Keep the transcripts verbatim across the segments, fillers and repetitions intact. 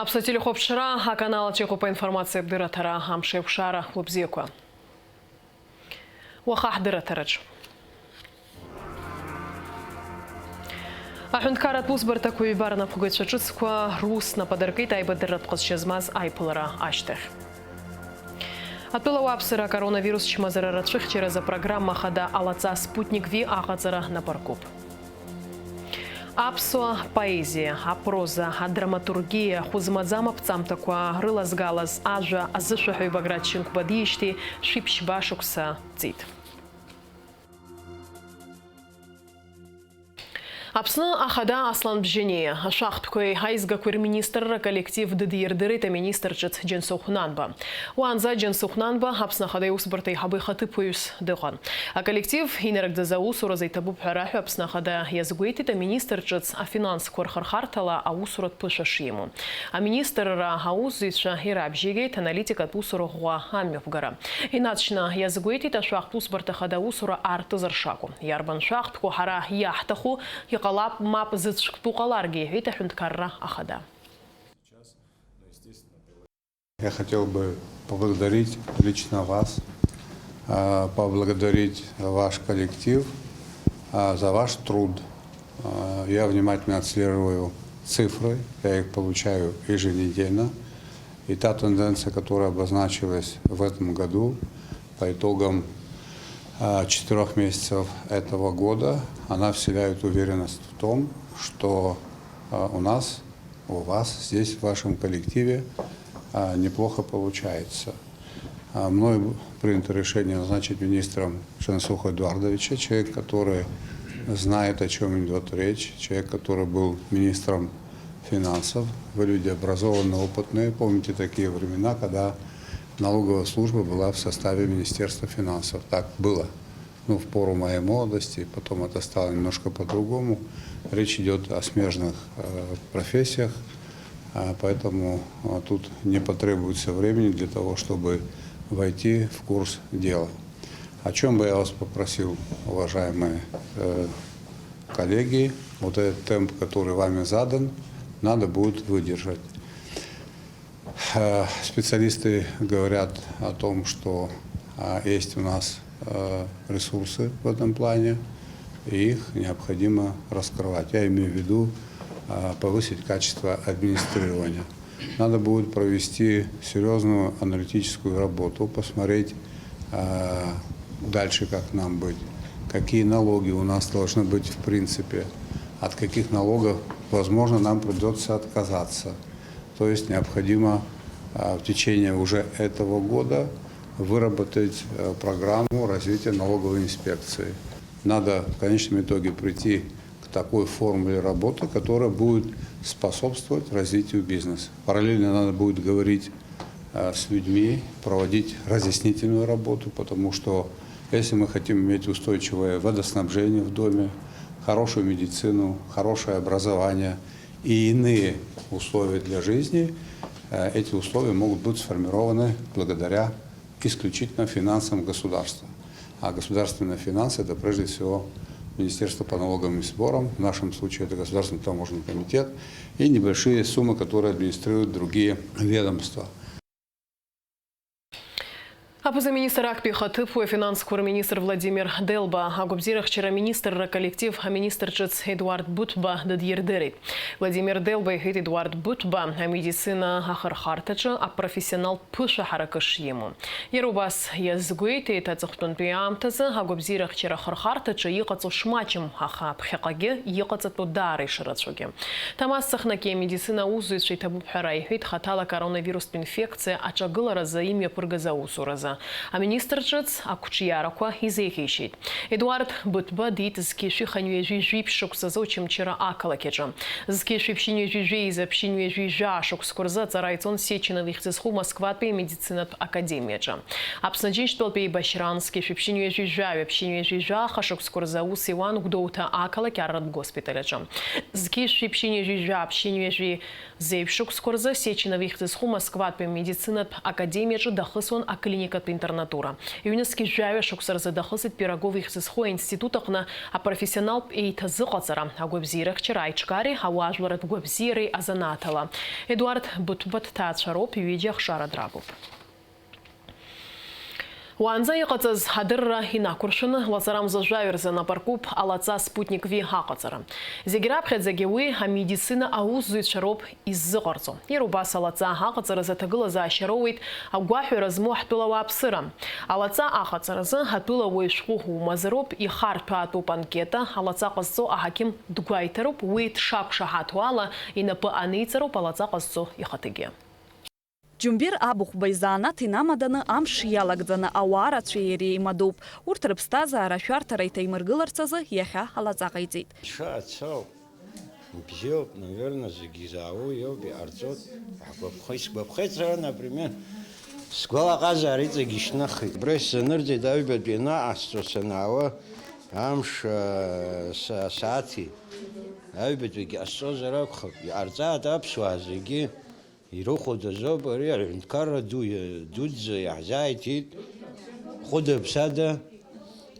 Аԥсуа телехәаԥшра аканал аҿы иҟоуп аинформациатә дырраҭара. Амш еиқәшара, лыбзиақәа. Уаха ҳдырраҭараҿ. Аҳәынҭқарратә усбарҭақәа ҩба рнапхгаҩцәа ҿыцқәа рус нап адыркит аибадырратә ҟазшьа змаз аиԥылара ашьҭахь. Атәыла ауааԥсыра акоронавирус чмазара рацәыхьчаразы апрограмма хада ҟалаҵа Спутник V аҟаҵара нап аркуп. Аԥсуа поезиа, апроза, адраматургиа, хәы змаӡам аԥҵамҭақәа рылазгалаз ажәа азышәаҳәаҩ Баграт Шьынқәба диижьҭеи шәиԥшьба шықәса ҵит. Аԥсны Ахада Аслан Бжьаниа, ашәахтәқәеи аизгақәеи рминистрра аколлектив дыдирдырит аминистр ҿыц Џьансыхә Нанба. Уаанӡа Џьансыхә Нанба Аԥсны Ахада иусбарҭа аиҳабы ихаҭыԥуаҩыс дыҟан. Аколлектив инарыгӡаз аусуразы иҭабуп ҳәа раҳәа Аԥсны Ахада иазгәеиҭеит аминистр ҿыц афинансқәа рхырхарҭала аусуратә ԥышәа шимоу. Аминистрра аусзуҩцәа ирабжьеигеит аналитикатә усура ӷәӷәа амҩаԥгара. Инаҵшьны иазгәеиҭеит ашәахтә усбарҭа Ахада аусура аартызар шакәу. Иарбан шәахтәқәоу ҳара иаҳҭаху, иҟалап, мап зыцәктәу ҟаларгьы, иҳәеит аҳәынҭқарра Ахада. Я хотел бы поблагодарить лично вас, а, поблагодарить ваш коллектив, а, за ваш труд. А, я внимательно отслеживаю цифры, я их получаю еженедельно. И та тенденция, которая обозначилась в этом году, по итогам, а, четырёх месяцев этого года, она вселяет уверенность в том, что, а, у нас у вас здесь, в вашем коллективе, а, неплохо получается. А, мной б-, принято решение назначить министром Шансуха Эдуардовича, человек, который знает, о чем идет речь, человек, который был министром финансов. Вы люди образованные, опытные. Помните такие времена, когда налоговая служба была в составе Министерства финансов? Так было. Ну, в пору моей молодости, потом это стало немножко по-другому. Речь идёт о смежных, э, профессиях, а, поэтому, а, тут не потребуется времени для того, чтобы войти в курс дела. О чём бы я вас попросил, уважаемые, э, коллеги, вот этот темп, который вами задан, надо будет выдержать. Э, специалисты говорят о том, что, а, есть у нас, э, ресурсы в этом плане, и их необходимо раскрывать. Я имею в виду, а, повысить качество администрирования. Надо будет провести серьёзную аналитическую работу, посмотреть, а, дальше как нам быть, какие налоги у нас должны быть в принципе, от каких налогов, возможно, нам придётся отказаться. То есть необходимо, а, в течение уже этого года выработать, э, программу развития налоговой инспекции. Надо в конечном итоге прийти к такой формуле работы, которая будет способствовать развитию бизнеса. Параллельно надо будет говорить, э, с людьми, проводить разъяснительную работу, потому что если мы хотим иметь устойчивое водоснабжение в доме, хорошую медицину, хорошее образование, и иные условия для жизни, э, эти условия могут быть сформированы благодаря исключительно финансам государства. А государственные финансы — это прежде всего Министерство по налогам и сборам, в нашем случае это Государственный таможенный комитет, и небольшие суммы, которые администрируют другие ведомства. Аԥыза-министр актәи ихаҭыԥуаҩ афинансқәа рминистр Владимир Делба, агәабзиарахьчара аминистрра аколлектив аминистр ҿыц Едуард Быҭәба дыдирдырит. Владимир Делба иҳәеит, Едуард Быҭәба амедицина ахырхарҭаҿы апрофессионалтә ԥышәа ҳаракы шимоу. Иара убас иазгәеиҭеит, аҵыхәтәантәи аамҭазы агәабзиарахьчара ахырхарҭаҿы иҟаҵоу шмаҷым, аха ԥхьаҟагьы иҟаҵатәу даара ишрацәоугьы. Ҭамаз Цахнаки амедицина аусзуҩцәа иҭабуп ҳәа иҳәеит хаҭала коронавирустә инфекциа аҿагыларазы имҩаԥыргаз аусуразы. Аминистр ҿыц ақәҿиарақәа изеиӷьеишьеит. Едуард Быҭәба диит зқьи жәшәи хынҩажәи жәиԥшь шықәсазы Очамчыра ақалақь аҿы. Зқьи жәшәи ԥшьынҩажәи жәеиза ԥшьынҩажәи жәаа шықәсқәа рзы аҵара иҵон Сеченов ихьӡ зху Москватәи амедицинатә академиаҿы. Аԥсны Џьынџьтәылатәи еибашьраан зқьи жәшәи ԥшьынҩажәи жәаҩа ԥшьынҩажәи жәаа шықәсқәа рзы аус иуан Гәдоуҭа ақалақь арратә госпиталь аҿы. Зқьи жәшәи ԥшьынҩажәи жәаа ԥшьынҩажәи зеижә шықәсқәа рзы Сеченов ихьӡ зху Москватәи амедицинатә академиаҿы дахысуан аклиникатә интернатура. Ҩнызқь жәаҩа шықәса рзы дахысит Пирогов ихьӡ зху аинститут аҟны апрофессионалтә еиҭазыҟаҵара, агәабзиарахьчара аиҿкаареи ауаажәларратә гәабзиареи азанааҭала. Едуард Быҭәба дҭаацәароуп, ҩыџьа ахшара драгуп. Уаанӡа иҟаҵаз адырра инақәыршәаны, лаҵарамза жәаҩа рзы напаркуп алаҵа Спутник V аҟаҵара. Зегь раԥхьаӡагьы уи амедицина аусзуҩцәа роуп иззыҟарҵо. Иара убас алаҵа аҟаҵаразы аҭагылазаашьа роуеит агәаҳәара змоу ҳтәыла ауааԥсыра. Алаҵа аҟаҵаразы атәыла уаҩ шәҟәы умазароуп, ихарҭәаатәуп анкета, алаҵа ҟазҵо аҳақьым дгәаиҭароуп, уи дшақәшаҳаҭу ала инапы аниҵароуп алаҵа ҟазҵо ихаҭагьы. Џьумбир Абыхәба изанааҭ инамаданы амш иалагӡаны ауаа рацәеи иареи еимадоуп. Урҭ рыԥсҭазаара ашәарҭара иҭаимыргыларц азы иахьа алаҵа ҟаиҵеит. Шаацоуп, бзиоуп, наверное, зегьы изаауа иоуп, иҟарҵоит. Ҳгәаԥхеит, сгәаԥхеит сара, например, сгәалаҟазаара иҵегь ишьҭнахит. Абра исзанырҵеит аҩбатәи анаҟасҵо санаауа амш, а, са-, асааҭи. Аҩбатәигьы ҟасҵозар акәхап, иҟарҵааит аԥсуаа зегьы. Ирыхәоит азоуп ари аҳәынҭқарра ду, дуӡӡа иаҳзааиҭит, хәыда-ԥсада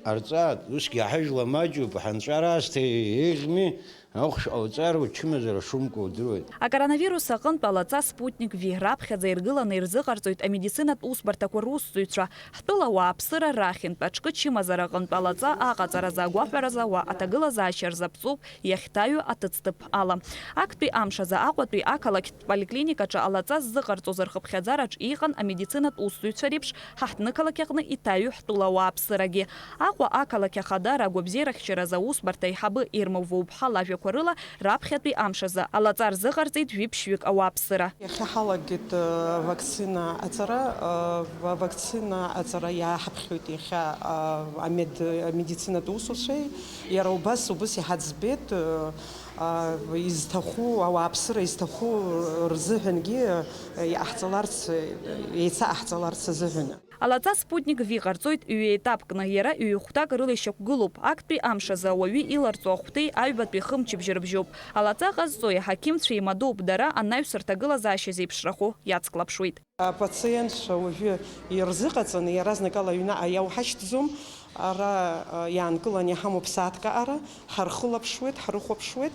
ҟарҵааит, усгьы ҳажәла маҷуп, ҳанҵәар аасҭа еиӷьми, ахәшә ҟауҵар, учымазара шумкәа удыруеит. Акоронавирус аҟынтә алаҵа Спутник V раԥхьаӡа иргыланы ирзыҟарҵоит амедицинатә усбарҭақәа русзуҩцәа, ҳтәыла ауааԥсыра рахьынтә аҿкы чымазара аҟынтә алаҵа аҟаҵаразы агәаҳәаразы ауаа аҭагылазаашьа рзаԥҵоуп, иахьҭаҩу аҭыӡҭыԥ ала. Актәи амш азы Аҟәатәи ақалақьтә поликлиникаҿы алаҵа ззыҟарҵоз рхыԥхьаӡараҿ иҟан амедицинатә усзуҩцәа реиԥш ҳа ҳнықалақь аҟны иҭаҩу ҳтәыла ауааԥсырагьы. Аҟәа ақалақь ахадара агәабзиарахьчаразы аусбарҭа аиҳабы Ерма Воуԥҳа лажәақәа рыла, раԥхьатәи амш азы алаҵа рзыҟарҵеит жәиԥшьҩык ауааԥсыра. Иахьа ҳалагеит, э, авакцина аҵара, э, авакцина аҵара иааҳаԥхьоит иахьа, э, амед-, амедицинатә усуцәеи, иара убас, убас иҳаӡбеит, э, а, изҭаху, ауааԥсыра изҭаху рзыҳәангьы, э, иҟаҳҵаларц, э, еицаҟаҳҵаларц азыҳәан. Алаҵа Спутник V ҟарҵоит ҩ-етапкны, иара ҩ-хәҭак рыла ишьақәгылоуп. Актәи амш азы ауаҩы иларҵо ахәҭеи аҩбатәи хымчыбжьы рыбжьоуп. Алаҵа ҟазҵо иҳақьымцәа еимадоуп, дара анаҩс рҭагылазаашьа зеиԥшрахо иацклаԥшуеит. Апациентцәа уажәы ирзыҟаҵаны иаразнакала аҩнаҟа иауҳашьҭӡом. Ара, а, иаанкыланы иҳамоуп сааҭк аҟара, ҳархылаԥшуеит, ҳрыхәаԥшуеит,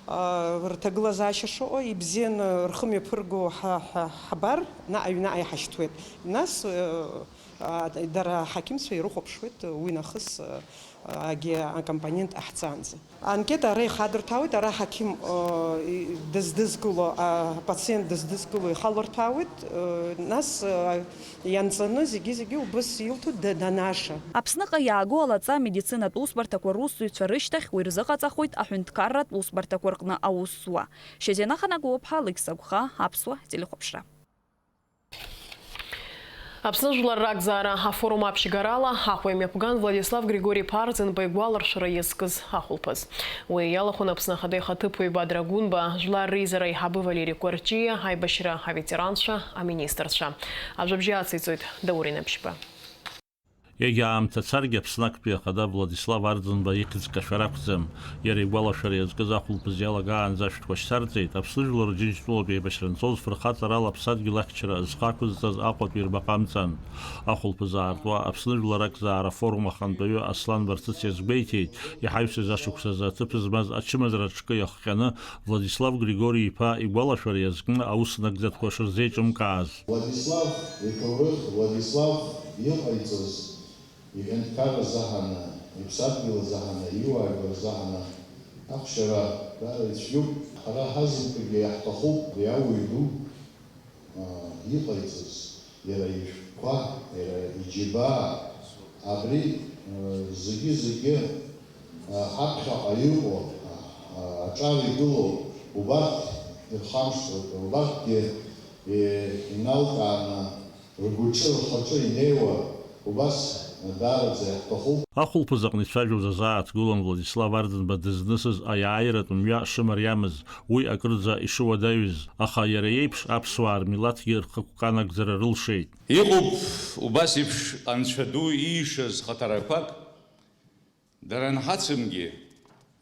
а, рҭагылазаашьа шыҟоу, ибзианы рхы мҩаԥырго ҳа-, ҳа-, ҳабар, наҟ аҩнаҟа иҳашьҭуеит. Нас, э, а, дара аҳақьымцәа ирыхәаԥшуеит уи нахыс, э, агьи акомпонент ҟаҳҵаанӡа. Анкета ара ихадырҭәаауеит, ара аҳақьым, э, и-, дыздызкыло, апациент дыздызкыло ихалырҭәаауеит, э, нас, э, ианҵаны зегьы-зегьы убыс илҭоит да-, данаша. Аԥсныҟа иааго алаҵа амедицинатә усбарҭақәа русзуҩцәа рышьҭахь уи рзыҟаҵахоит аҳәынҭқарратә усбарҭақәа рҟны аус зуа. Шьазина Ханагәыԥҳа, Алықьса Гәха, Аԥсуа телехәаԥшра. Аԥсны жәлар ракзаара афорум аԥшьгарала Аҟәа имҩаԥган Владислав Григори-иԥа Арӡынба игәаларшәара иазкыз ахәылԥаз. Уи иалахәын Аԥсны Ахада ихаҭыԥуаҩ Бадра Гәынба, Жәлар реизара аиҳабы Валери Кәарҷиа, аибашьра аветеранцәа, аминистрцәа. Ажәабжьы ациҵоит Даур Инаԥшьба. Егьа аамҭа царгьы Аԥсны актәи ахада Владислав Арӡынба ихьӡ кашәар акәӡам. Иара игәалашәара иазкыз ахәылԥаз иалагаанӡа ашәҭқәа шьҭарҵеит, Аԥсны жәлар Џьынџьтәылатә еибашьра анцоз фырхаҵарала аԥсадгьыл ахьчара зхы ақәызҵаз Аҟәатәи рбаҟа амҵан. Ахәылԥаз аартуа Аԥсны жәлар ракзаара афорум ахантәаҩы Аслан Барцыц иазгәеиҭеит, иҳаҩсыз ашықәсазы аҭыԥ змаз ачымазара аҿкы иахҟьаны Владислав Григори-иԥа игәалашәара иазкны аус нагӡатәқәа шырзеиҿымкааз. Владислав иҭоурых, Владислав иҟаиҵаз, иҳәынҭқарра азаҳаны, иԥсадгьыл азаҳаны, иуаажәлар рзаҳаны ахәшьара даара ицәгьоуп. Ҳара ҳазынтәыкгьы иаҳҭахуп ари ауаҩ ду, аа, иҟаиҵаз, иара ишәҟәқәа, иара иџьабаа, абри, аа, зегьы-зегьы, аа, ҳаԥхьаҟа иҟоу, аа, аҿар игылоу, убарҭ ирхамышҭуа, убарҭгьы, е, иналкааны, ргәаҿы, рхаҿы инеиуа, убас даараӡа иаҳҭахуп. Ахәылԥаз аҟны ицәажәоз азааҭгылон Владислав Арӡынба дызнысыз аиааиратә мҩа шымариамыз, уи акырӡа ишыуадаҩыз, аха иара иеиԥш аԥсуаа рмилаҭгьы рхықәкы анагӡара рылшеит. Иҟоуп убас еиԥш анцәа ду иишаз хыҭарақәак, дара анҳацымгьы,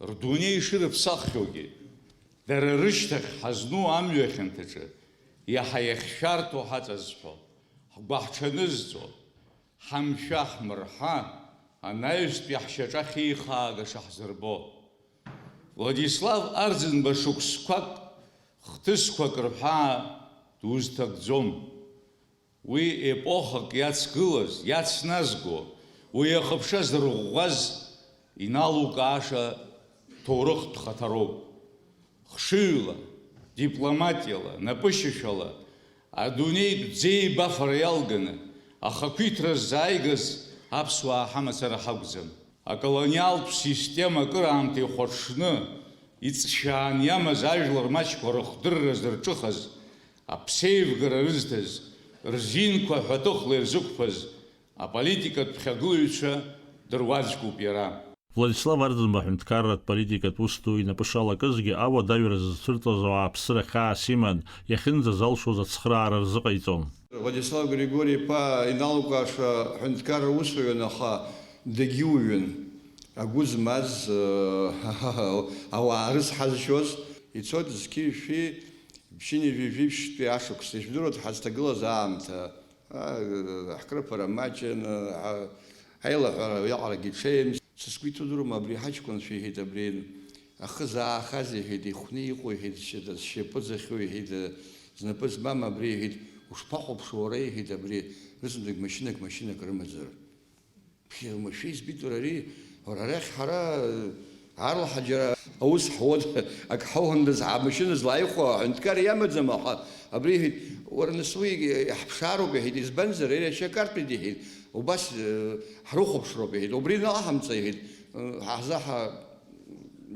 рдунеи ишырыԥсаххьоугьы, дара рышьҭахь ҳазну амҩа хьанҭаҿы иаҳа иахьшәарҭоу ҳаҵазҳәо, ҳгәаҳҽанызҵо, Ҳамшәа-ҳмырҳа, анаҩстәи ҳшьаҿа ахьеихаагаша ҳзырбо. Владислав Арӡынба шықәсқәак, хҭысқәак рҳәаа дузҭагӡом. Уи епохак иацгылаз, иацназго, уи ахыԥша зырӷәӷәаз иналукааша ҭоурыхтә хаҭароуп. Хшыҩла, дипломатиала, напышьашәала, адунеитә ӡеибафара иалганы, ахақәиҭра ззааигаз аԥсуаа ҳамацара ҳакәӡам. Аколониалтә система акыраамҭа ихәаҽны, иҵшьаан иамаз ажәлар маҷқәа рыхдырра зырҿыхаз, аԥсеивгара рызҭаз, рзинқәа ҳәатәыхла ирзықәԥаз аполитикатә ԥхьагылаҩцәа дыруаӡәкуп иара. Владислав Арӡынба аҳәынҭқарратә политикатә ус ду инапы шалакызгьы, ауадаҩра зызцәырҵуаз ауааԥсыра хьаас иман, иахьынӡазалшоз ацхыраара рзыҟаиҵон. Владислав Григори-иԥа иналукааша ҳәынҭқарра усуҩын, аха дагьыуҩын. Агәы змаз, ауаа рызҳазшьоз, ицоит зқьи-жәшәи, ԥшьынҩажәи жәибжьтәи ашықәс, ижәдыруа дҳазҭагылаз аамҭа. А, ҳкрыфара маҷын, а, аилаҳәара уиаҟарагьы ҽеим. Са сгәы иҭоу удыруама, абри ҳаҷкәынцәа, иҳәеит, абри ахы заахаз, иҳәеит, ихәны иҟоу, иҳәеит, зшьа-, зшьапы ӡахьоу, иҳәеит, знапы змам абри, иҳәеит, ушԥахәаԥшуа уара, иҳәеит, абри рызынтәык машьынак, машьынак рымазар. Ԥхьа машәа избеит уара ари, уара арахь ҳара, Арлаҳа џьара аус ҳуан, ак ҳауандаз, амашьына злааихәо аҳәынҭқар иамаӡам, аха абри иҳәеит, уара, нас уи иаҳԥшаароуп, иҳәеит, избанзар, ари ашьакартәит, иҳәеит, убас, э, ҳрыхәаԥшроуп, иҳәеит, убри налаҳамҵа, иҳәеит, э, ҳазаҳа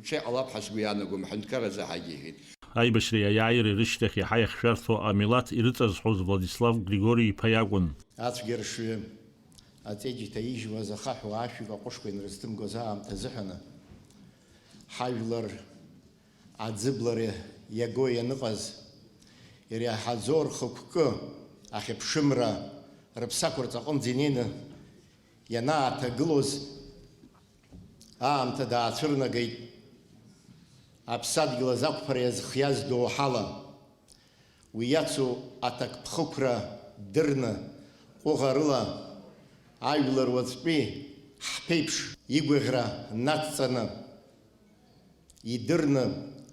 ҽеи ҟалап ҳәа сгәы иаанагом, аҳәынҭқар азаҳагьы, иҳәеит. Аибашьреи аиааиреи рышьҭахь иаҳа иахьшәарҭоу амилаҭ ирыҵазҳәоз Владислав Григори-иԥа иакәын. Ацәгьаршҩы аҵеџь иҭаижьуаз ахаҳә уаа шәҩык аҟәышқәа инрызҭымгоз аамҭа азыҳәаны, ҳажәлар аӡыблара иаго ианыҟаз, иреиҳаӡоу рхықәкы ахьыԥшымра рыԥсақәырҵ аҟынӡа инеины ианааҭагылоз аамҭа даацәырнагеит аԥсадгьыл азы ақәԥара иазхиаз доуҳала. Уи иацу аҭакԥхықәра дырны, ҟәыӷарыла ажәлар уаҵәтәи ҳԥеиԥш игәаӷьра надҵаны, идырны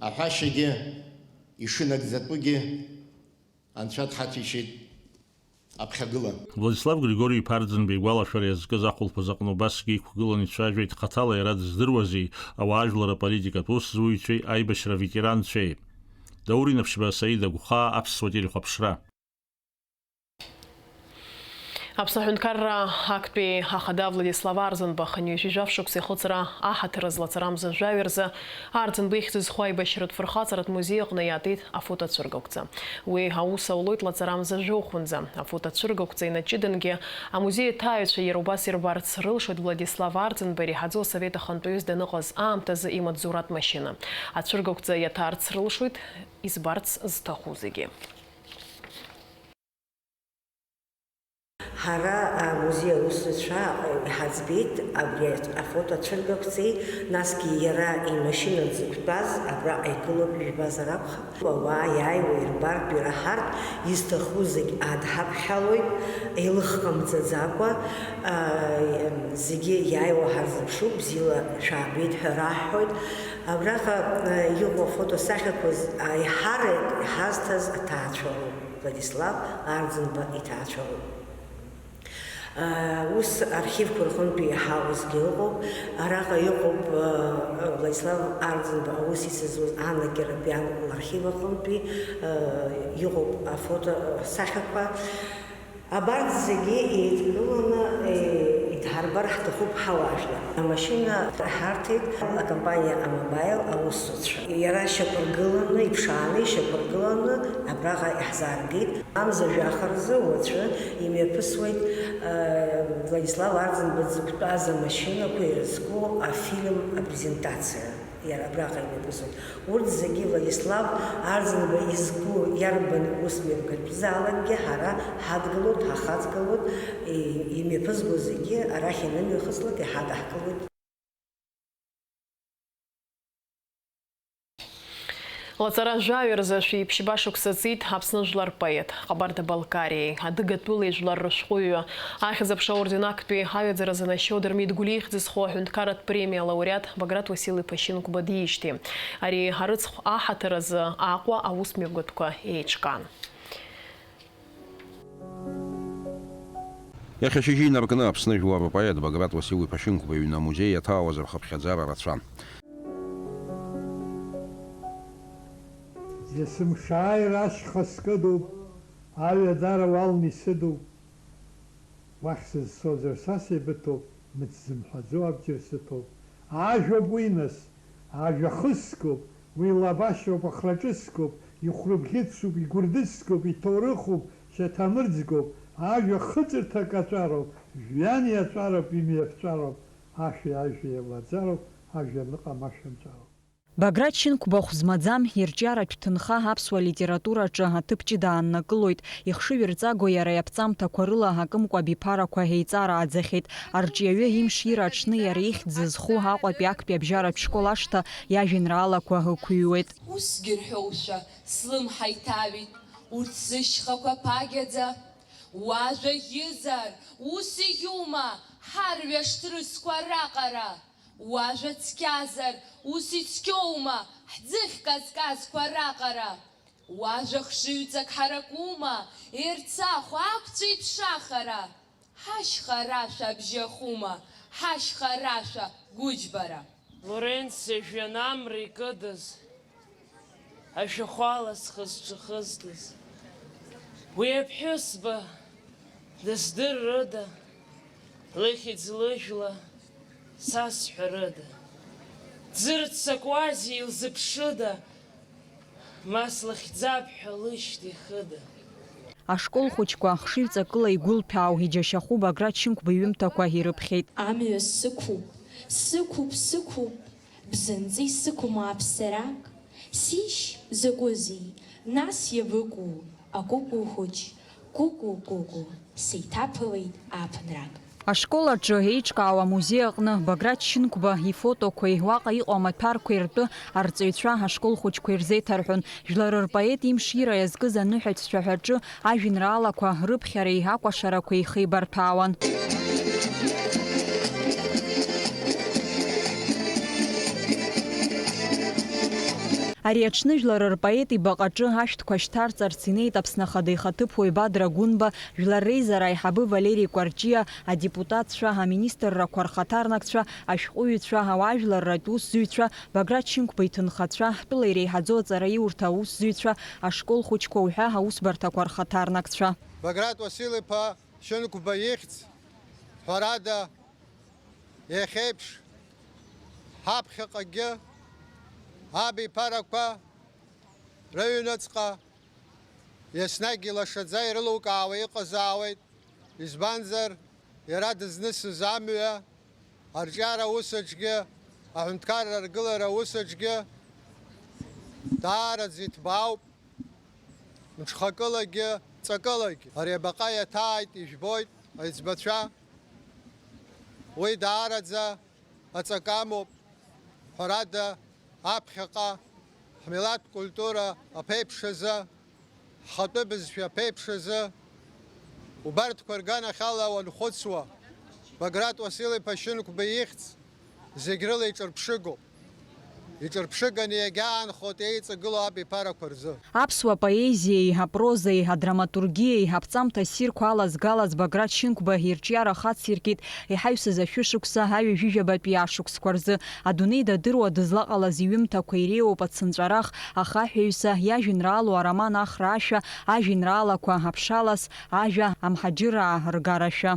аҳәашьагьы ишынагӡатәугьы Анцәа дҳаҭәеишьеит аԥхьагыла. Владислав Григори-иԥа Арӡынба игәалашәара иазкыз ахәылԥаз аҟны убасгьы иқәгыланы ицәажәеит хаҭала иара дыздыруази, ауаажәлар аполитикатә усзуҩцәеи аибашьра аветеранцәеи. Даур Инаԥшьба, Саида Гәхаа, Аԥсуа телехәаԥшра. Аԥсны аҳәынҭқарра актәи ахада Владислав Арӡынба хынҩажәи жәаф шықәса ихыҵра аҳаҭыр азы лацарамза жәаҩа рзы Арӡынба ихьӡ зху аибашьратә фырхаҵаратә музеи аҟны иаатит афотоцәыргақәҵа. Уи аус аулоит лацарамза жәохәынӡа. Афотоцәыргақәҵа инаҷыдангьы, амузеи аҭааҩцәа иара убас ирбарц рылшоит Владислав Арӡынба иреиҳаӡоу асовет ахантәаҩыс даныҟаз аамҭазы имаҵзуратә машьына. Ацәыргақәҵа иаҭаарц рылшоит избарц зҭаху зегьы. Ҳара амузеи аусзуҩцәа иҳаӡбеит абри афотоцәыргақәҵеи, насгьы иара имашьына дзықәтәаз абраҟа игылоуп, ижәбазар акәхап. Ауаа иааиуа ирбартә, ираҳартә, изҭаху зегь адҳаԥхьалоит, еилыхҟамҵаӡакәа, а, зегьы иааиуа ҳарзыԥшуп, бзиала шәаабеит ҳәа раҳҳәоит. Абраҟа, а, иҟоу афотосахьақәа з-, аиҳарак иҳазҭаз аҭаацәа роуп. Владислав Арӡынба иҭаацәароуп. Ус архивқәа рҟынтәи иҳауазгьы ыҟоуп. Араҟа иҟоуп, Владислав Арӡынба аус ицызуаз Анна Кьарапиан лархив аҟынтәи иҟоуп афото сахьақәа. Абарҭ зегьы еидкыланы, идҳарбар ҳҭахуп ҳауаажәлар. Амашьына ҳарҭеит акомпаниа Амобаил аусзуҩцәа. Иара шьақәыргыланы, иԥшааны ишьақәыргыланы абраҟа иаҳзааргеит. Амза жәаха рзы уаҵәы имҩаԥысуеит, э, Владислав Арӡынба дзықәтәаз амашьынақәа ирызку афильм апрезентациа. Иара абраҟа имҩаԥысуеит. Урҭ зегьы Владислав Арӡынба изку иарбан усмҩаԥгатәзаалакгьы ҳара ҳадгылоит, ҳахаҵгылоит, и-, имҩаԥызго зегьы арахь ианымҩахыҵлак иҳадаҳкылоит. Лаҵара жәаҩа рзы шәи ԥшьба шықәса ҵит Аԥсны жәлар рпоет, Ҟабарда-Балкариеи адыгатәылеи жәлар рышәҟәыҩҩы, Ахьӡ-аԥша аорден актәи аҩаӡара занашьоу Дырмит Гәлиа ихьӡ зхоу аҳәынҭқарратә премиа алауреат Баграт Уасил-иԥа Шьынқәба диижьҭеи. Ари арыцхә аҳаҭыр азы Аҟәа аусмҩаԥгатәқәа еиҿкаан. Иахьа ашьыжьы инаркны Аԥсны жәлар рпоет Баграт Уасил-иԥа Шьынқәба иҩны амузеи иаҭаауаз рхыԥхьаӡара рацәан. Есымша ааира ашьха скыдуп, аҩадара уалны исыдуп. Уахь сызцозар са сеибыҭоуп, мыц зымҳәаӡо абџьар сыҭоуп. Ажәоуп уи нас, ажәа хыскуп, уи лабашьоуп, ахра ҿыскуп, ихәрыбӷьыцуп, игәырдыскуп, иҭоурыхуп, шьаҭамырӡгоуп, ажәа хыҵырҭак аҵәароуп, жәҩан иаҵәароуп, имҩаԥҵәароуп, ашәи ажәеи еилаӡароуп, ажәҩан ыҟам ашәа нҵәароуп. Баграт Шьынқәба хә змаӡам, ирҿиаратә ҭынха аԥсуа литератураҿы аҭыԥ ҷыда ааннакылоит. Ихшыҩ рҵаго иара иаԥҵамҭақәа рыла акымкәа абиԥарақәа еиҵарааӡахьеит. Арҿиаҩы имшира аҽны иара ихьӡ зызху Аҟәатәи актәи абжьаратә школ ашҭа иажәеинраалақәа ықәыҩуеит. Усгьы рҳәоушәа слымҳа иҭаҩит, урҭ зышьхақәа ԥагьаӡа. Уажәа ӷьызар, ус иӷьума, ҳарҩаш ҭрысқәа раҟара? Уажәа цқьазар, ус ицқьоума, ҳӡыхь казказқәа раҟара? Уажәа хшыҩҵак ҳаракума, Ерцахә ақәцәеиԥш ахара? Ҳашьха рашәа абжьахума, ҳашьха рашәа гәыџьбара? Лоренциа жәҩан амра икыдыз, ашәахәала схы-сҿы хызтыз, уи аԥҳәызба дыздыррыда, лыхьӡ лыжәла сасҳәарыда? Дзырццакуазеи, илзыԥшыда, ма слыхьӡап ҳәа лышьҭа ихыда? Ашкол хәыҷқәа хшыҩҵакыла игәылҭәаау, иџьашьахәу Баграт Шьынқәба иҩымҭақәа ирыԥхьеит. Амҩа сықәуп, сықәуп, сықәуп, бзанҵы исықәым ааԥсарак, сишь, закәызеи, нас иабыкәу, акәыкәу хәыҷ, кәыкәу, кәыкәу, сеиҭаԥылеит ааԥынрак. Ашкол аҿы еиҿкаау амузеи аҟны Баграт Шьынқәба ифотоқәеи уаҟа иҟоу амаҭәарқәеи ртәы арҵаҩцәа ашкол хәыҷқәа ирзеиҭарҳәон. Жәлар рпоет имшира иазкыз аныҳәатә цәаҳәаҿы ажәеинраалақәа рыԥхьареи акәашарақәеи хеибарҭәаауан. Ари аҽны жәлар рпоет ибаҟаҿы ашәҭқәа шьҭарҵарц инеит Аԥсны Ахада ихаҭыԥуаҩ Бадра Гәынба, Жәлар Реизара аиҳабы Валери Кәарҷиа, адепутатцәа, аминистррақәа рхаҭарнакцәа, ашәҟәыҩҩцәа, ауаажәларратә усзуҩцәа, Баграт Шьынқәба иҭынхацәа, ҳтәыла иреиҳаӡоу аҵараиурҭа аусзуҩцәа, ашкол хәыҷқәа уҳәа аусбарҭақәа рхаҭарнакцәа. Баграт Уасил-иԥа Шьынқәба ихьӡ, ҳәарада, иахьеиԥш, ҳаԥхьаҟагьы абиԥарақәа рыҩныҵҟа еснагь илашаӡа ирылукаауа иҟазаауеит, избанзар, иара дызнысыз амҩа, арҿиара усаҿгьы, аҳәынҭқарра аргылара усаҿгьы даараӡа иҭбаауп, мҽхакылагьы, ҵакылагьы. Ари абаҟа иаҭааит, ижәбоит, аиҵбацәа. Уи даараӡа аҵакы амоуп, ҳәарада, аԥхьаҟа ҳмилаҭтә культура аԥеиԥш азы, ҳхатәы бызшәа аԥеиԥш азы, убарҭқәа рганахьала уанхәыцуа, Баграт Уасил-иԥа Шьынқәба ихьӡ зегь рыла иҿырԥшыгоуп. Иҿырԥшыганы иагьаанхоит еиҵагылоу абиԥарақәа рзы. Аԥсуа поезиеи, апрозеи, адраматургиеи, аԥҵамҭа ссирқәа алазгалаз Баграт Шьынқәба ирҿиара хациркит иҳаҩсыз ашәышықәса аҩажәижәабатәи ашықәсқәа рзы. Адунеи дадыруа дызлаҟалаз иҩымҭақәа иреиуоуп Ацынҵәарах, Ахаҳәаҩса, иажәеинраалоу ароман Ахра ашәа, ажәеинраалақәа Аԥшалас, Ажәа, Амҳаџьыраа ргарашәа.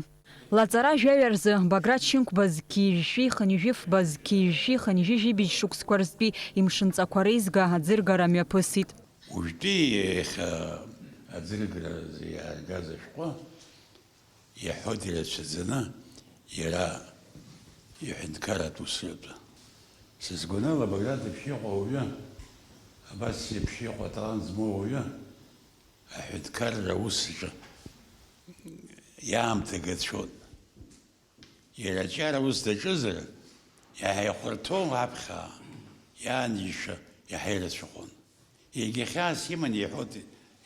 Лаҵара жәаҩа рзы Баграт Шьынқәба зқьи жәшәи хынҩажәи фба, зқьи жәшәи хынҩажәи жәибжь шықәсқәа рзтәи имшынҵақәа реизга аӡыргара мҩаԥысит. Уажәтәи иахьа аӡыргаразы иааргаз ашәҟәы иаҳәоит ирацәаӡаны иара иҳәынҭқарратә усратәы. Са сгәанала, Баграт еиԥш иҟоу ауаҩы, абас еиԥш иҟоу аталант змоу ауаҩы, аҳәынҭқарра аус аҿы иаамҭа гацәон. Иара аҿиара ус даҿызар, иаҳа ихәарҭоу аԥхьа иаанижьша иаҳа ирацәахон. Егьа хьаас иман иҳәоит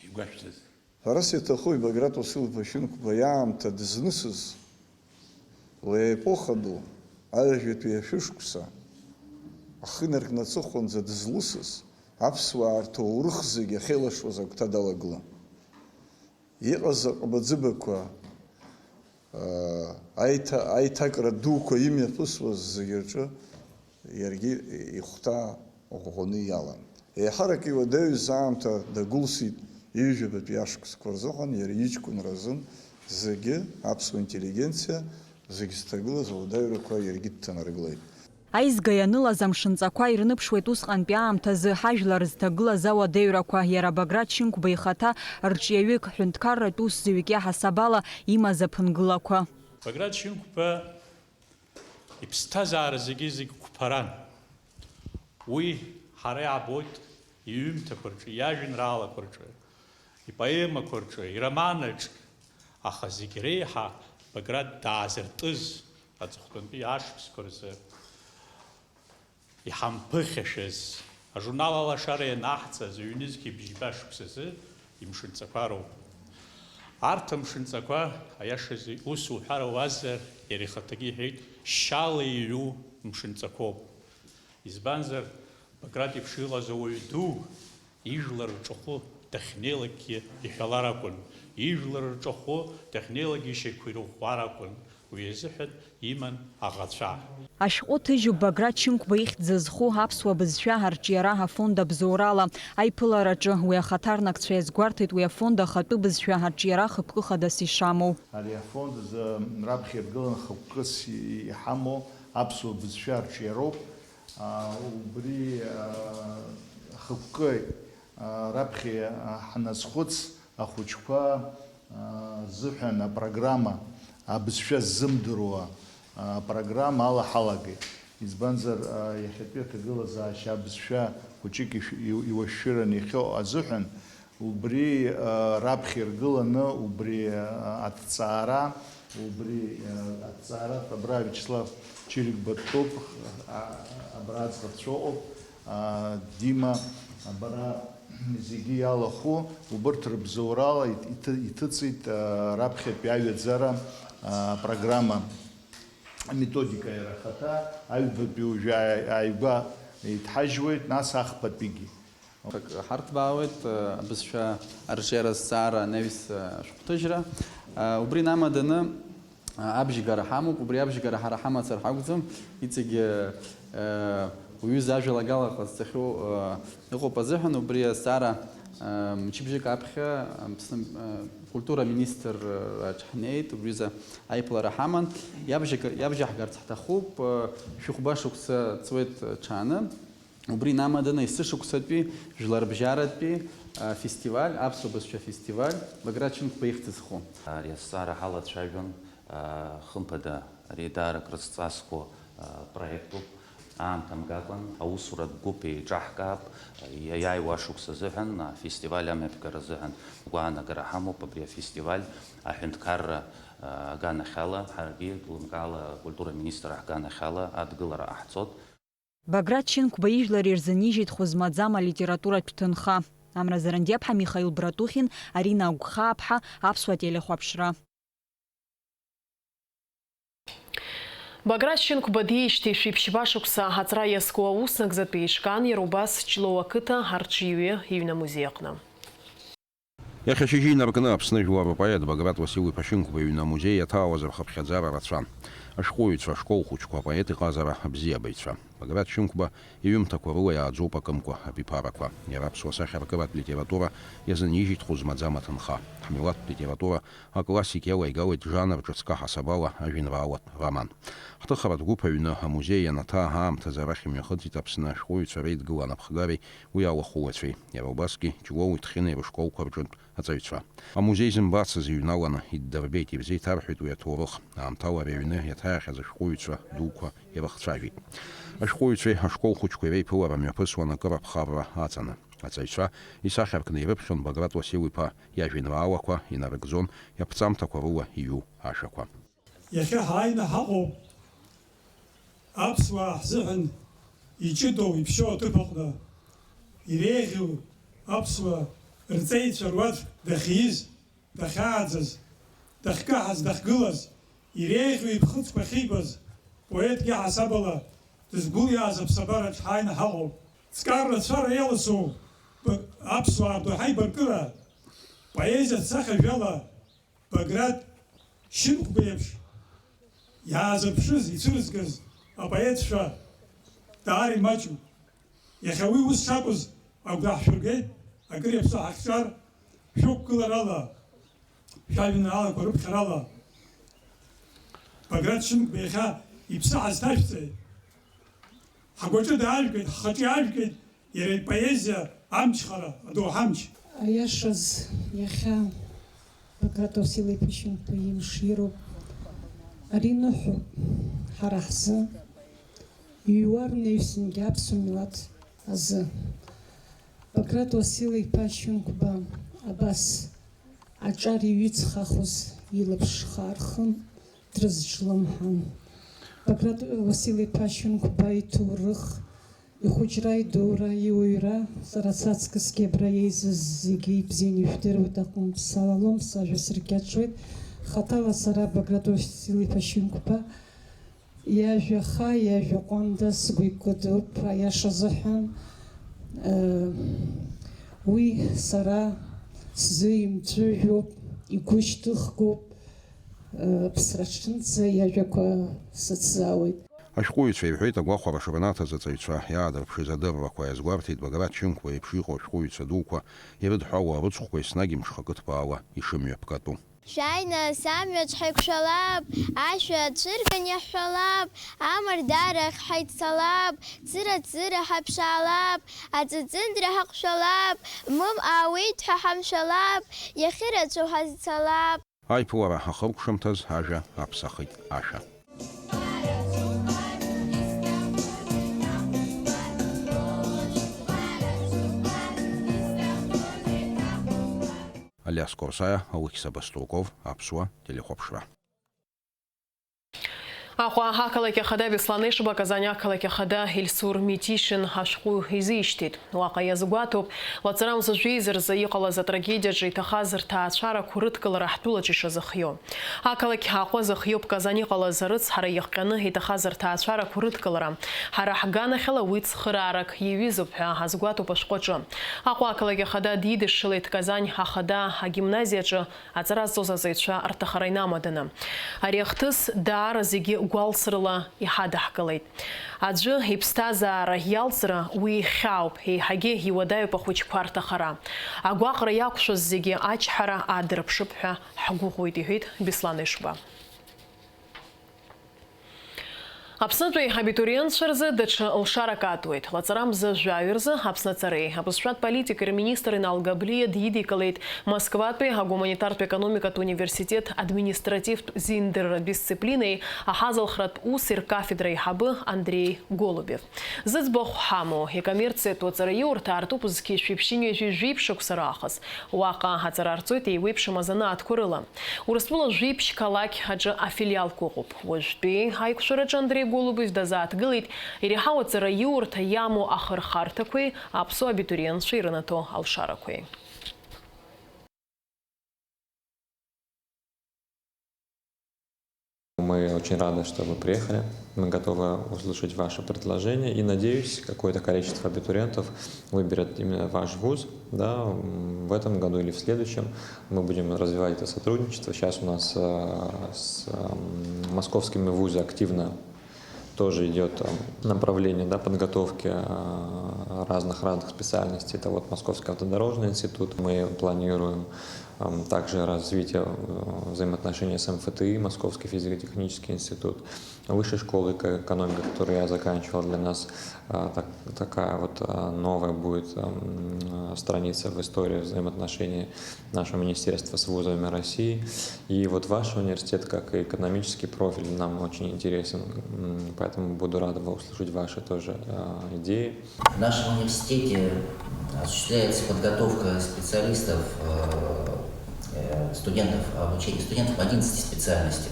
игәашәҭаз. Ҳәарас иаҭахуи, Баграт Уасил-иԥа Шьынқәба иаамҭа дызнысыз, уи аепоха ду, аҩажәатәи ашәышықәса ахы инаркны аҵыхәанӡа дызлысыз аԥсуаа рҭоурых зегьы ахьеилашуаз агәҭа далагылан. Иҟаз аҟыбаӡыбақәа, аа, аиҭа-, аиҭакра дуқәа имҩаԥысуаз зегьы рҿы иаргьы ихәҭа ӷәӷәаны иалан. Еиҳарак иуадаҩыз аамҭа дагәылсит ҩажәабатәи ашықәсқәа рзыҳәан, иара иҷкәынра азын зегьы, аԥсуа интеллигенциа, зегь зҭагылаз ауадаҩрақәа иаргьы дҭанаргылеит. Аизга ианылаз амшынҵақәа ирныԥшуеит усҟантәи аамҭазы ҳажәлар зҭагылаз ауадаҩрақәа, иара Баграт Шьынқәба ихаҭа рҿиаҩык, ҳәынҭқарратә усзуҩык иаҳасаб ала имаз аԥынгылақәа. Баграт Шьынқәба иԥсҭазаара зегьы-зегь қәԥаран. Уи ҳара иаабоит иҩымҭақәа рҿы, иажәеинраалақәа рҿы, ипоемақәа рҿы, ироманаҿ, аха зегь реиҳа Баграт даазыртыз аҵыхәтәантәи ашықәсқәа рзы иҳамԥыхьашәаз, ажурнал Алашара ианаҳҵаз ҩнызқьи бжьба шықәсазы имшынҵақәа роуп. Арҭ амшынҵақәа, аиашазы, ус уҳәар ауазар, иара ихаҭагьы иҳәеит, шьала иҩу мшынҵақәоуп. Избанзар, Баграт иеиԥш иҟаз ауаҩ ду, ижәлар рҿахәы дахьнеилакгьы иҳәалар акәын, ижәлар рҿахәы дахьнеилакгьы ишьақәирӷәӷәар акәын, уи азыҳәан иман аӷацәа. Ашәҟәы ҭыжьуп Баграт Шьынқәба ихьӡ зызху аԥсуа бызшәа арҿиара афонд абзоурала аиԥылараҿы. Уи ахаҭарнакцәа иазгәарҭеит уи афонд ахатәы бызшәа арҿиара хықәкы хадас ишамоу. Ари афонд азы раԥхьа иргыланы хықәкыс иҳамоу аԥсуа бызшәа арҿиароуп. Убри хықәкы раԥхьа ҳаназхәыц, ахәыҷқәа рзыҳәан апрограмма, абызшәа ззымдыруа апрограмма ала ҳалагеит. Избанзар, иахьатәи аҭагылазаашьа абызшәа хәыҷык ишә-, иу-, иуашәшәыраны иахьыҟоу азыҳәан, убри, а, раԥхьа иргыланы, убри, а, аҭҵаара, убри, а, аҭҵааратә абра Вячеслав Чирикба дтәоуп, а, абра аӡӷабцәа ыҟоуп, а, Дима, абра зегьы иалахәу, убырҭ рыбзоурала иҭ-, иҭы-, иҭыҵит, а, раԥхьатәи аҩаӡара, а, программа, аметодика иара ахаҭа, аҩбатәи уажәы ааи-, ааигәа иҭҳажьуеит, нас ахԥатәигьы. Ҳарҭбаауеит, э, абызшәа арҿиара азҵаара анаҩс, э, ашәҟәҭыжьра. Э, убри инамаданы, э, абжьгара ҳамоуп, убри абжьгара ҳара ҳамацар ҳакәӡам, иҵегьы, э, уҩыза ажәалагала ҟазҵахьоу, э, ыҟоуп азыҳәан, убри азҵаара, э, мчыбжьык аԥхьа, э, Аԥсны, э, культура министр, э, аҿ ҳнеит, убри азы аиԥылара ҳаман. Иабжьага-, иабжьаҳгарц ҳҭахуп, э, шәыхәба шықәса ҵуеит, э, ҽааны. Убри инамаданы есышықәсатәи жәларбжьаратәи афестиваль, аԥсуа бызшәа афестиваль, Баграт Шьынқәба ихьӡ зху. Ари азҵаара ҳалацәажәон, хымԥада, ари даара крызҵазкуа проектуп. Аамҭа мгакәан, аусуратә гәыԥ еиҿаҳкаап, иааиуа ашықәс азыҳәан, афестиваль амҩаԥгара азыҳәан гәаанагара ҳамоуп, абри афестиваль аҳәынҭқарра аганахьала, ҳаргьы лымкаала акультура министр ҳганахьала адгылара ҟаҳҵоит. Баграт Шьынқәба ижәлар ирзынижьит хәы змаӡам алитературатә ҭынха. Амра Зарандиаԥҳа, Михаил Братухин, Арина Агәхааԥҳа, Аԥсуа телехәаԥшра. Баграт Шьынқәба диижьҭеи шәиԥшьба шықәса аҵра иазку аус нагӡатәи еиҿкаан иара убас Ҷлоу ақыҭа арҽеиҩы иҩны амузеи аҟны. Иахьа ашьыжьы инаркны Аԥсны жәлар рпоет Баграт Уасил-иԥа Шьынқәба иҩны амузеи иаҭаауаз рхыԥхьаӡара рацәан. Ашәҟәыҩҩцәа, ашкол хәыҷқәа, апоет иҟазара абзиабаҩцәа. Баграт Шьынқәба иҩымҭақәа рыла иааӡоуп акымкәа абиԥарақәа. Иара аԥсуа сахьаркыратә литература иазынижьит хәы змаӡам аҭынха. Ҳмилаҭтә литература аклассик иалаигалеит жанр ҿыцк аҳасабала ажәеинраалатә роман. Ҳҭыхаратә гәыԥ аҩны, амузеи ианаҭаа аамҭазы арахь имҩахыҵит Аԥсны ашәҟәыҩҩцәа реидгыла анапхгареи уи алахәылацәеи, иара убасгьы Ҷлоуи Ҭхьынеи рышколқәа рҿынтә аҵаҩцәа. Амузеи зымбацыз иҩналаны иддырбеит, ирзеиҭарҳәеит уи аҭоурых. Аамҭала ари аҩны иаҭааихьаз ашәҟәыҩҩцәа дуқәа ирыхцәажәеит. Ашәҟәыҩҩцәеи ашкол хәыҷқәеи реиԥылара мҩаԥысуан акыр аԥхарра аҵаны. Аҵаҩцәа исахьаркны ирыԥхьон Баграт Уасил-иԥа иажәеинраалақәа, инарыгӡон иаԥҵамҭақәа рыла иҩу ашәақәа. Иахьа ҳааины ҳаҟоуп аԥсуаа ҳзыҳәан иҷыдоу, иԥшьоу аҭыԥ аҟны, иреиӷьу Аԥсуаа рҵеицәа руаӡә дахьиз, дахьааӡаз, дахькаҳаз, дахьгылаз, иреиӷьу иԥхыӡқәа ахьибаз, поетгьы ҳасабала дызгәылиааз аԥсабараҿ ҳааины ҳаҟоуп. Ҵкар рацәара иаласоу б-, аԥсуаа рдоуҳа ибаркыра, поезиа цахьажәала, Баграт Шьынқәба иеиԥш иаазыԥшыз, ицәырызгаз апоетцәа даара имаҷуп. Иахьа уи ус шакәыз агәра ҳшәыргеит, акыр иаԥсоу ҳахьчар, шәықәгыларала, шәажәеинраалақәа рыԥхьарала. Баграт Шьынқәба иахьа иԥсы ҳазҭашәҵеит. Ҳгәаҿы даажәгеит, ҳхаҿы иаажәгеит, иара ипоезиа амчхара, адоуҳа амч. Аиашаз, иахьа Баграт Уасил-иԥа Шьынқәба имш ироуп. Ари ныҳәоуп ҳара ҳзы, иҩуа рнаҩсангьы аԥсуа милаҭ азы. Баграт Уасил-иԥа Шьынқәба абас аҿар иҩыҵхахоз илаԥш хаа рхын, дрызҿлымҳан. Баграт Уасил-иԥа Шьынқәба иҭоурых, ихәыҷра, идура, иуаҩра, сара саҵкысгьы абра еизаз зегьы ибзианы ижәдыруеит, аҟынтә салалом, сажәа сыркьаҿуеит. Хаҭала сара Баграт Уасил-иԥа Шьынқәба иажәа хаа, иажәа ҟәанда сгәы икыдуп, аиаша азыҳәан, э, уи сара сзы имҵәыжәҩоуп, игәы шьҭыхгоуп, э, ԥсраҽнынӡа иажәақәа сыцзаауеит. Ашәҟәыҩҩцәа ирҳәеит агәахәара шранаҭаз аҵаҩцәа иаадырԥшыз адыррақәа, иазгәарҭеит Баграт Шьынқәба иеиԥш иҟоу ашәҟәыҩҩцәа дуқәа ирыдҳәалоу арыцхәқәа еснагь мшҟа кыдԥаауа ишымҩаԥгатәу. Шәааины, самҩаҿ ҳаиқәшәалап, ашәа цәырган иаҳҳәалап, амардарахь ҳаиццалап, цыра-цыра ҳаԥшаалап, аҵыҵындра ҳаҟәшәалап, мым аауеит ҳәа ҳамшәалап, иахьырацәоу ҳазцалап. Аиԥылара ахыркәшамҭаз ажәа аԥсахит ашәа. Алиас Корсаиа, Алықьса Баструков, Аԥсуа телехәаԥшра. Аҟәа ақалақь ахада Беслан Ешба Казани ақалақь ахада Ельсур Митишин ашәҟәы изишьҭит. Уаҟа иазгәаҭоуп, лаҵарамза жәеиза рзы иҟалаз атрагедиаҿы иҭахаз рҭаацәарақәа рыдкылара ҳтәылаҿы ишазыхиоу. Ақалақь Аҟәа зыхиоуп Казан иҟалаз арыцҳара иахҟьаны иҭахаз рҭаацәарақәа рыдкылара. Ҳара ҳганахьала уи цхыраарак иаҩызоуп ҳәа азгәаҭоуп ашәҟәаҿы. Аҟәа ақалақь ахада дидышшылеит Казань ахада агимназиаҿы аҵара зҵоз аҵаҩцәа рҭахара инамаданы. Ари ахҭыс даара зегьы гәалсрыла иҳадаҳкылеит. Аӡәы иԥсҭазаара иалҵра уи ихьаауп, еиҳагьы иуадаҩуп ахәыҷқәа рҭахара. Агәаҟра иақәшәаз зегьы ачҳара аадырԥшып ҳәа ҳгәыӷуеит, иҳәеит Беслан Ешба. Аԥснытәи абитуриентцәа рзы даҽа лшарак атуеит. Лаҵарамза жәаҩа рзы Аԥсны аҵареи абызшәатә политикеи рминистр Инал Габлиа дидикылеит Москватәи агуманитартә економикатә университет административтә зиндырратә дисциплинеи аҳазалхратә уси ркафедра аиҳабы Андрей Голубев. Зыӡбахә ҳамоу икоммерциатәу аҵараиурҭа аартуп зқьи жәшәи ԥшьынҩажәи жәиԥшь шықәса раахыс. Уаҟа аҵара арҵоит еиуеиԥшым азанааҭқәа рыла. Урыстәыла жәиԥшь қалақь аҿы афилиалқәа ыҟоуп. Уажәтәи аиқәшәараҿы Андрей Голубев дазааҭгылеит иреиҳау аҵараиурҭа иамоу ахырхарҭақәеи аԥсуа абитуриентцәа ирынаҭо алшарақәеи. Мы очень рады, что вы приехали. Мы готовы услышать ваше предложение. И, надеюсь, какое-то количество абитуриентов выберет именно ваш вуз. Да, м, в этом году или в следующем мы будем развивать это сотрудничество. Сейчас у нас, э, с, м, московскими вузами активно тоже идет, э, направление, да, подготовки, э, разных разных специальностей. Это вот Московский автодорожный институт. Мы планируем, эм, также развитие, э, взаимоотношений с МФТИ, Московский физико-технический институт, Высшей школы эко-, экономики, которую я заканчивал. Для нас, э, так-, такая вот, э, новая будет, эм, э, страница в истории взаимоотношений нашего министерства с вузами России. И вот ваш университет, как и экономический профиль, нам очень интересен, м, поэтому буду рад услышать ваши тоже, э, идеи. В нашем университете осуществляется подготовка специалистов, э, э, студентов, обучение студентов одиннадцати специальностей.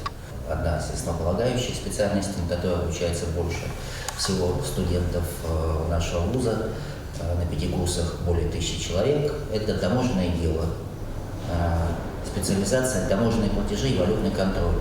Одна из основополагающих специальностей, на которой обучается больше всего студентов, э, нашего вуза. Э, На пяти курсах более тысячи человек. Это таможенное дело, э, специализация таможенные платежи и валютный контроль.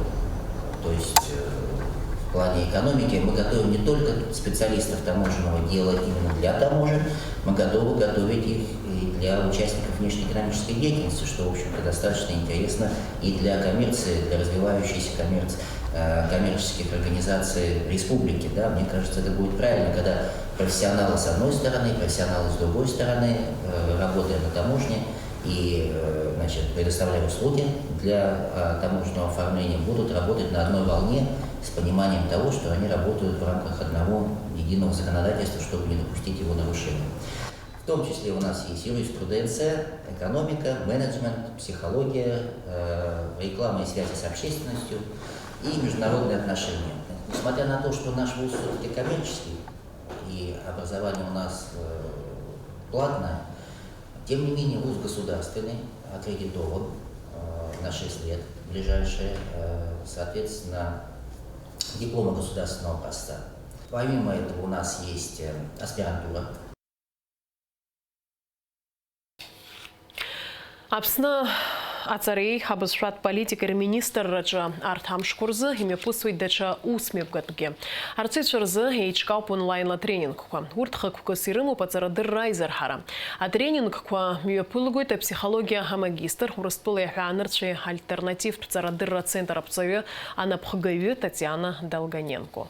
То есть э, в плане экономики мы готовим не только специалистов таможенного дела именно для таможен, мы готовы готовить их и для участников внешнеэкономической деятельности, что, в общем-то, достаточно интересно и для коммерции, для развивающейся коммерц- э, коммерческих организаций республики. Да? Мне кажется, это будет правильно, когда профессионалы с одной стороны, профессионалы с другой стороны, э, работая на таможне и э, значит, предоставляя услуги для э, таможенного оформления, будут работать на одной волне с пониманием того, что они работают в рамках одного единого законодательства, чтобы не допустить его нарушения. В том числе у нас есть юриспруденция, экономика, менеджмент, психология, э, реклама и связи с общественностью и международные отношения. Несмотря на то, что наш вуз все-таки коммерческий, и образование у нас э, платное, тем не менее вуз государственный, аккредитован э, на шесть лет ближайшие, э, соответственно, дипломы государственного образца. Помимо этого у нас есть э, аспирантура. Аԥсны аҵареи абызшәатә политикеи рминистрраҿы арҭ амшқәа рзы имҩаԥысуеит даҽа усмҩаԥгатәгьы. Арҵаҩцәа рзы еиҿкаауп онлаинла атренингқәа. Урҭ хықәкыс ирымоуп аҵарадырра аизырҳара. Атренингқәа мҩаԥылгоит аԥсихологиа амагистр, Урыстәылеи аҳәаанырцәи альтернативтә ҵарадырра ацентр аԥҵаҩы анапхгаҩы Татиана Долгоненко.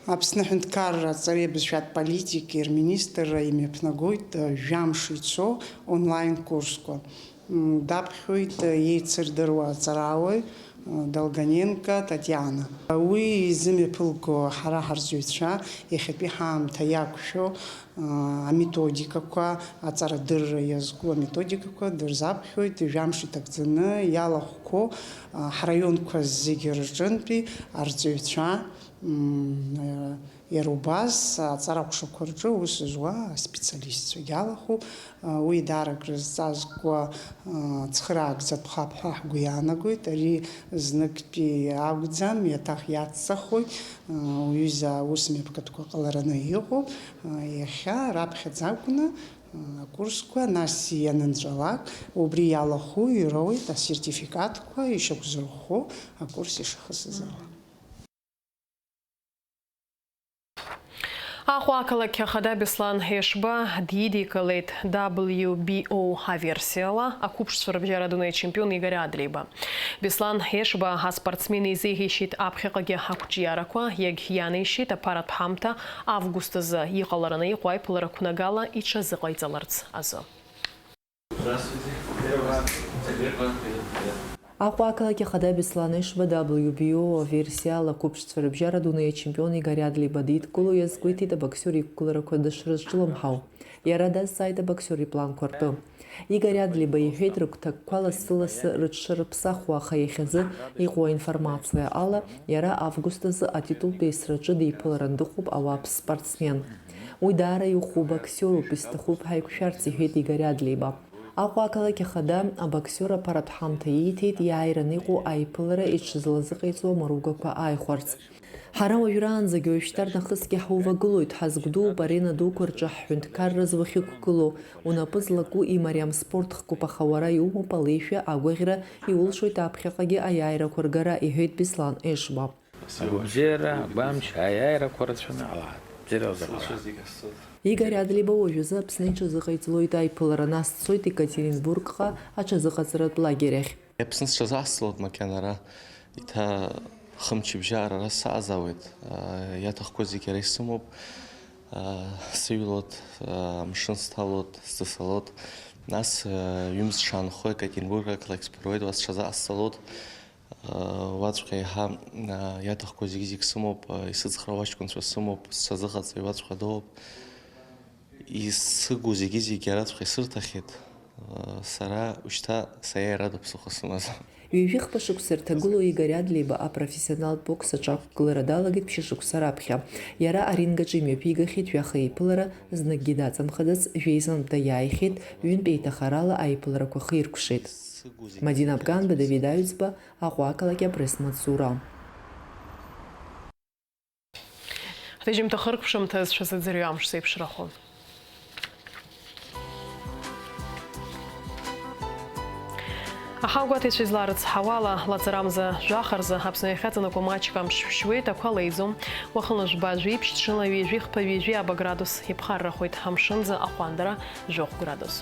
Аԥсны аҳәынҭқарра аҵареи абызшәатә политикеи рминистрра имҩаԥнагоит жәамш ицо онлайн курсқәа. Даԥхьоит еицырдыруа аҵарауаҩ Долгоненко Татиана. Уи изымҩаԥылго ҳара ҳарҵаҩцәа иахьатәи ҳаамҭа иақәшәо аметодикақәа, аҵарадырра иазку аметодикақәа дырзаԥхьоит, жәамш иҭагӡаны иалахәқәоу ҳраионқәа зегьы рҿынтәи арҵаҩцәа, иара убас аҵара аҟәшақәа рҿы аус зуа аспециалистцәагьы алахәуп. Уи даара акрызҵазкуа цхыраагӡатәхап ҳәа ҳгәы иаанагоит. Ари зныктәи акәӡам, иаҭах иацҵахоит. Уҩыза аус мҩаԥгатәқәа ҟалараны иҟоуп. Иахьа раԥхьаӡа акәны акурсқәа, нас ианынҵәалак, убри иалахәу ироуеит асертификатқәа ишьақәзырӷәӷәо акурс ишахысыз ала. Аҟәа ақалақь ахада Беслан Ешба дидикылеит W B O аверсиала ақәыԥшцәа рыбжьара адунеи ачемпион Игорь Адлеиба. Беслан Ешба аспортсмен изеиӷьеишьеит аԥхьаҟагьы ақәҿиарақәа, иагьианеишьеит аԥаратә ҳамҭа август азы иҟалараны иҟоу аиԥылара қәнагала иҽазыҟаиҵаларц азы. Аҟәа ақалақь ахада Беслан Ешба W B O аверсиала ақәыԥшцәа рыбжьара адунеи ачемпион Игорь Адлеиба дидкыло иазгәеиҭеит абоксиор иқәгыларақәа дышрызҿлымҳау. Иара дазҵааит абоксиор ипланқәа ртәы. Игорь Адлеиба иҳәеит, рыгәҭакқәа лассы-лассы рыҽшырыԥсахуа, аха иахьазы иҟоу аинформациа ала, иара август азы атитултә еисраҿы диԥыларан дыҟоуп ауаԥс спортсмен. Уи даара иӷәӷәоу боксиоруп, исҭахуп ҳаиқәшәарц, иҳәеит Игорь Адлеиба. Аҟәа ақалақь ахада абоксиор аԥаратә ҳамҭа ииҭеит иааираны иҟоу аиԥылара иҽызлазыҟаиҵо амаругақәа ааихәарц. Ҳара уажәраанӡагьы уажәшьҭарнахысгьы ҳаувагылоуп, ҳазгәдууп арена дуқәа рҿы ҳҳәынҭқарраз уахьықәгылоу, унапы злаку имариам спорт хкуп, аха уара иумоуп алеишәа, агәаӷьра, иулшоит аԥхьаҟагьы аиааирақәа ргара, иҳәеит Беслан Ешба. Агәабзиара, агәамч, аиааирақәа рацәаны ала, бзиара лзаҟала. Игорь Адлеиба уажәазы Аԥсны иҽазыҟаиҵалоит аиԥылара, нас дцоит Екатеринбургҟа аҽазыҟаҵаратә лагерь ахь. Аԥсны сҽазаасҵалоит макьана ара, еиҭа хымчыбжьаҟара ара саазаауеит, иаҭахқәоу зегьы ара исымоуп, сыҩлоит, амшын сҭалоит, сӡы салоит, нас ҩымз сшаанхо Екатеринбург ақалақь сԥыруеит, уа сҽазаасҵалоит. Уаҵәҟьа еиҳа иаҭахқәоу зегьы-зегь сымоуп, исыцхраауа аҷкәынцәа сымоуп, сҽазыҟаҵаҩ уаҵәҟьа дыҟоуп. Исыгу зегьы-зегь араҵәҟьа исырҭахьеит, сара ушьҭа саиааира ада ԥсыхәа сымаӡам. Ҩажәи хԥа шықәса ирҭагылоу Игорь Адлеиба апрофессионалтә бокс аҿы ақәгылара далагеит ԥшьышықәса раԥхьа. Иара аринг аҿы имҩаԥигахьеит ҩаха еиԥылара, зныкгьы даҵамхаӡац, жәеизантә даиааихьеит, ҩынтә еиҭахарала аиԥыларақәа хиркәшеит. Мадина Абганба, Давид Аҩӡба, Аҟәа ақалақь апресс-маҵзура. Ҳҭыжьымҭа хыркәшамҭаз шәазыӡырҩы амш зеиԥшрахо. Ахагәаҭаҩцәа изларыцҳауала, лаҵарамза жәаха рзы Аԥсны иахьаҵанакуа маҷк амш шәшьуеит, ақәа леиӡом. Уахынла жәба жәиԥшь, ҽынла ҩажәи хԥа ҩажәи аба градус иԥхаррахоит, амшынӡа аҟәандара жәохә градус.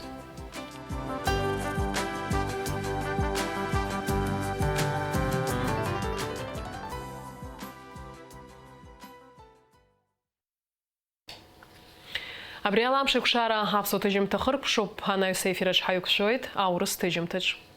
Абри ала амш еиқәшара аԥсуа ҭыжьымҭа хыркәшоуп, анаҩс аефир аҿы ҳаиқәшәоит аурыс ҭыжьымҭаҿ.